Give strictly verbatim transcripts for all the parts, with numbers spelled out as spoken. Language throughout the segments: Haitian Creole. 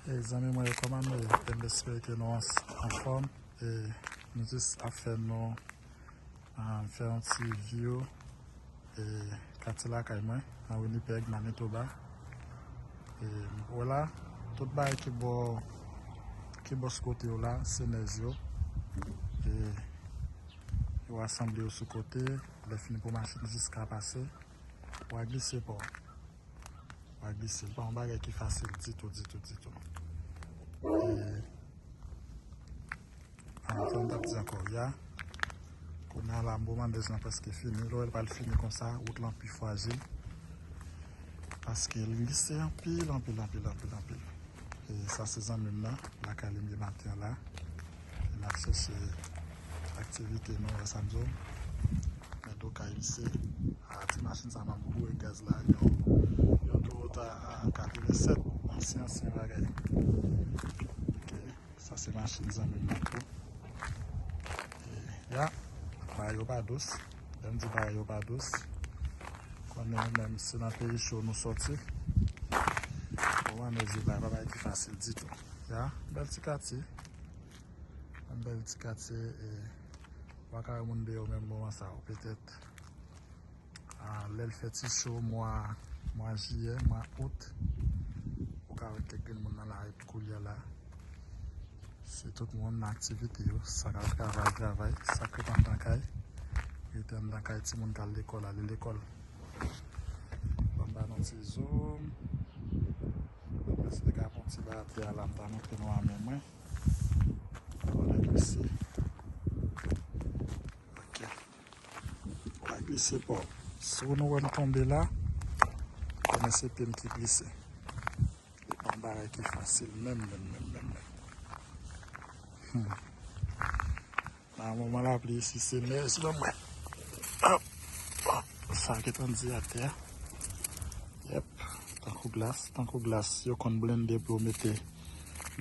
Hey, zanmi mwen yo, kòman nou ye? M espere ke nou an, anfòm. E nou jis ap fè nou, ah, fè yon ti view, e katye lakay mwen, nan Winnipeg, Manitoba. E m wè la, tout bagay ki bò, ki bò sou kote yo la, se nèj yo. E yo rasanble yo sou kote, lè fini pou machin jiska pase. W a glise pa w. W a glise. Li pa yon bagay ki fasil ditou, ditou, ditou. E, an, sa m t ap di ankò, ya. Kounye a la, m wè nèj lan prèske fini. Lè w wè l pral fini konsa, wout lan pi frajil. Paske l glise anpil, anpil, anpil, anpil, anpil. E sa se zanmi m nan, lakay li m ye maten an la. E n ap chèche aktivite nou, wè sa m di w. Men do kay misye, a, ti machin sa m ap boure gaz la, yon, yon Toyota, a, katrevennsèt, ansyen, ansyen bagay. Ok, sa se machin zanmi m nan tou. E, ya, bagay yo pa dous. Lè m di bagay yo pa dous, konnen menm si nan peyi cho nou sòti, bon, nèj yo pa bagay ki fasil ditou. Ya, bèl ti katye. Yon bèl ti katye, e, w pa ka wè moun deyò menm moman sa yo. Petèt, a, lè l fè ti cho mwa, mwa jiyè, mwa out, ou ka wè kèk grenn moun nan lari koulye a la. Se tout moun nan aktivite yo. Sa k al travay, travay. Sa k ret anndan kay, rete anndan kay. Timoun k al lekòl, ale lekòl. Ban m ba nou ti zoom. Mwen se te ka pran ti ba atè a la, m ta montre nou a men mwen. Konnen ki se. Ok. Bagay glise pa w. Si nou wè m tonbe la, konnen se pye m ki glise. Li pa yon bagay ki fasil menm, menm, menm, menm, menm. Hmm. Nan moman lapli isi, se nèj nan mwen. Hop, hop. Sa gentan di atè a. Yep. Tankou glas, tankou glas. Yo konn blende pou yo mete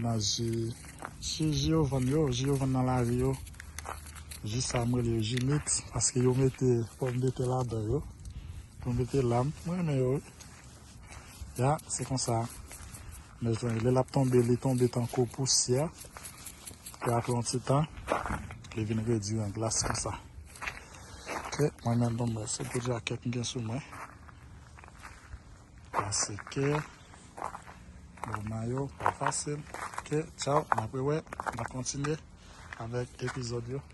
nan ji. Ji, ji yo vann yo, ji yo vann nan lari yo. Ji sa m rele yo ji mix, paske yo mete pòmdetè ladan yo. Yo mete lam. Mwen renmen yo, wi. Ya, se konsa. Nèj lan, lè l ap tonbe, li tonbe tankou pousyè. Epi apre yon ti tan, li vin redwi an glas konsa. Ok, mwen menm, bon, mwen, se gwo djakèt m gen sou mwen. Paske, bon, mayo, pa fasil. Ok, tchaw, n ap rewè, n ap kontinye avèk epizòd yo.